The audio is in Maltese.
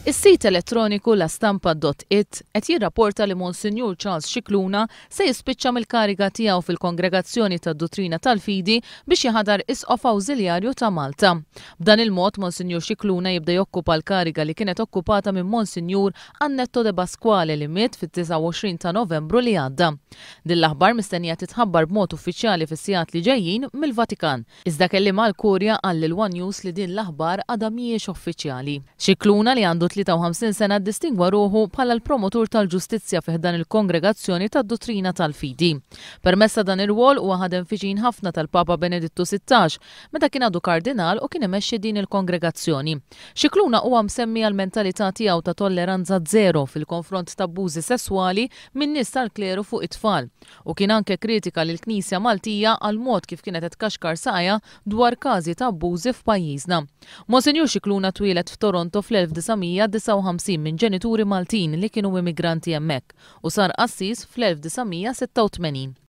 Is-sit elettroniku lastampa dot it qed jirrapporta li Monsinjur Charles Scicluna se jispiċċa mill-kariga tiegħu fil-Kongregazzjoni tad-Duttrina tal-Fidi biex jaħdar Isqof Awżiljarju ta' Malta. B'dan il-mod Monsinjur Scicluna jibda jokkupa l-kariga li kienet okkupata minn Monsinjur Annetto De Pasquale li miet fit-29 ta' Novembru li għadda. Din l-aħbar mistennija titħabbar b'mod uffiċjali fis-sigħat li ġejjin mill-Vatikan. Iżda kelliem għall-Kurja qal lil one News li din l-aħbar għadha mhijiex uffiċjali. Scicluna li għandu 53 sena ddistingwa ruħu bħala l-promotur tal-ġustizzja fi ħdan il-Kongregazzjoni tad-Duttrina tal-Fidi. Permezz ta' dan ir-rwol huwa ħadem viċin ħafna tal-Papa Benedittu 16 meta kien għadu kardinal u kien imexxi din il-kongregazzjoni. Scicluna huwa msemmi għall-mentalità tiegħu ta' tolleranza zero fil-konfront t'abbużi sesswali minn nies tal-kleru fuq it-tfal u kien anke kkritika lill-Knisja Maltija għall-mod kif kienet qed tkaxkar saqajha dwar każi ta' abbużi f'pajjiżna. Monsinjur Scicluna twieled f'Toronto fl-1959 minn ġenituri Maltin li kienu immigranti hemmhekk u sar qassis fl-1986.